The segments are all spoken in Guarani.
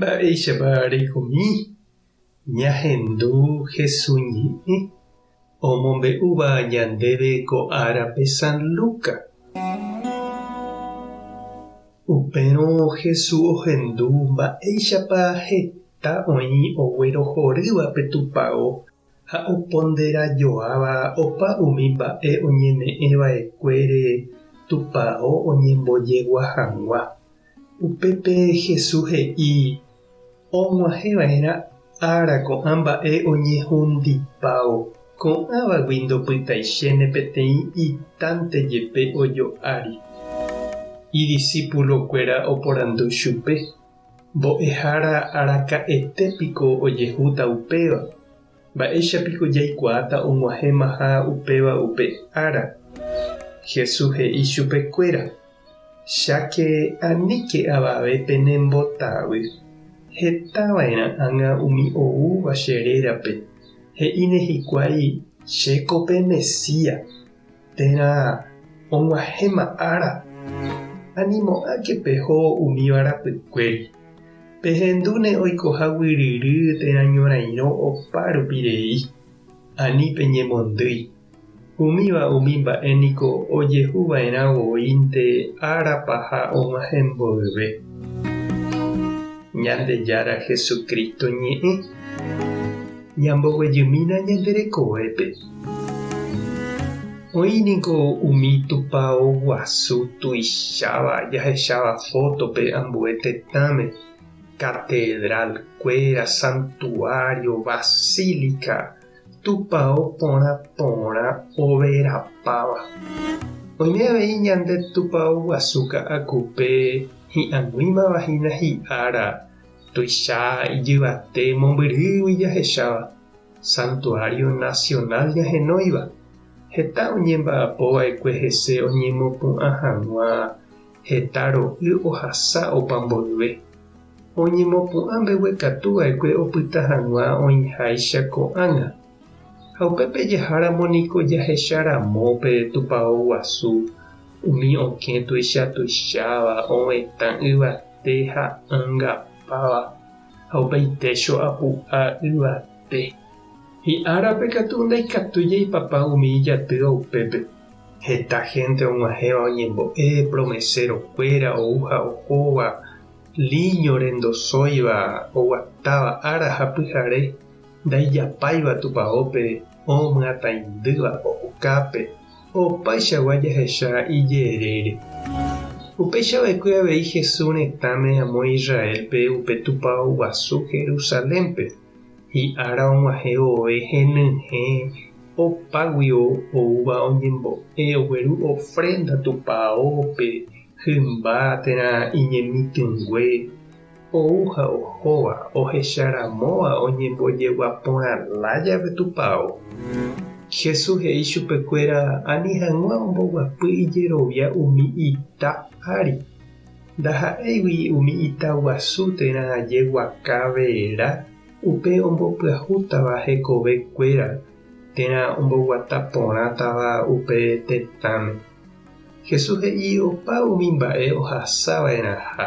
Mba'éichapa reikomi ñahendu Hesu ñe'ẽ omombe'úva ñandéve ko árape San Luca? Upérõ Hesu ohendu mba'éichapa heta oĩ oguerohorýva pe tupao ha oponderajoáva opa umi mba'e oñeme'ẽ va'ekuére tupao oñembojegua hag̃ua. Upépe Jesús he'i, Og̃uahẽ va'erã ára ko'ã mba'e oñehundipávo, ko'ãvagui ndopytaichéne peteĩ itánte jepe ojo'ári. Idisípulokuéra oporandu chupe, Mbo'ehára araka'ete piko ojehúta upéva? Mba'éicha piko jaikuaáta og̃uahẽmaha upéva upe ára? Jesús he'i chupekuéra, Cháke aníke avave penembotavy. Heta va'erã ág̃a umi oúva che rérape, he'íne hikuái, Chéko pe Mesías, térã og̃uahẽma ára. Animo'ãke peho umíva rapykuéri. Pehendúne oikoha guyryry térã ñorairõ opa rupi rei. Ani peñemondýi. Umíva umi mba'e niko ojehu va'erã voínte ára paha og̃uahẽ mboyve. Ñandejára Jesucristo ñe'ẽ. Ñamboguejymína ñande rekovépe. Oĩ niko umi tupao guasu tuicháva jahecháva fótope ambue tetãme, catedral-kuéra, santuario, basílica, Tupao porã porã overapáva. Oime avei ñande tupao guasu Ka'akupe hi'ag̃uímava hína hi'ára tuicha ijyvate mombyrýgui jahecháva, Santuario Nacional ñahenóiva. Heta oñemba'apo va'ekue hese oñemopu'ã hag̃ua heta ro'y ohasa opa mboyve. Oñemopu'ã mbeguekatu va'ekue opyta hag̃ua oĩháicha ko'ág̃a. Ha upépe jaháramo niko jahecha ramo pe tupao guasu, umi okẽ tuicha tuicháva, ovetã yvate ha ãngapáva, ha upéi técho apu'a yvate. Hi'árape katu ndaikatúi jaipapa umi ijatýva upépe. Heta hénte og̃uahẽva oñembo'e, promeséro-kuéra ou ha ohóva, líñore ndosóiva, oguatáva ára ha pyhare, ndaijapáiva tupaópe, omyataindýva okápe, opaichagua jahecha ijerére. Upéicha va'ekue avei Jesús retãme amo Israélpe upe tupao guasu Jerusalénpe. Hi'ára og̃uahẽ vove henyhẽ opáguio oúva oñembo'e ogueru ofrénda tupaópe, hymba térã iñemitỹngue, ou ha ohóva ohecharamóva oñembojegua porã lájape tupao. Jesús he'i chupekuéra ani hag̃ua omboguapy ijerovia umi ita ári. Ndaha'éigui umi ita guasu térã jeguaka vera upe ombopyahútava hekove kuéra térã omboguata porãtava upe tetãme. Jesús he'i opa umi mba'e ohasa va'erãha.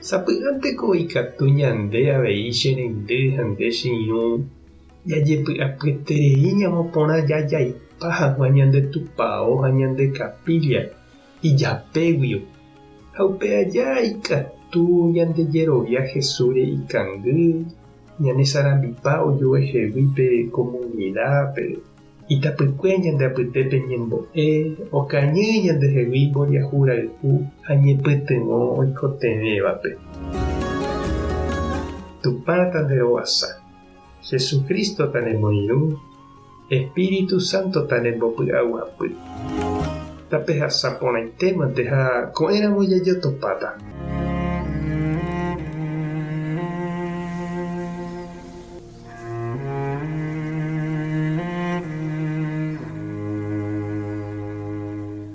Sapy'ánteko ikatu ñande avei che reindy ha nde che irũ jajepy'apyeterei ñamoporã jajaipa hag̃ua ñande tupao ha ñande capilla ijapéguio, ha upe aja ikatu ñandejerovia Jesúsre ikangy, ñanesarambipa ojuehegui pe komunidápe, itapykue ñande apytépe ñembo'e, okañy ñandehegui mboriahu rayhu ha ñepytyvõ oikotevẽvape. Tupã tanderovasa, Jesucristo tanemoirũ, Espíritu Santo tanembopy'aguapy. Tapehasa porãitémante ha ko'ẽramo jajotopáta.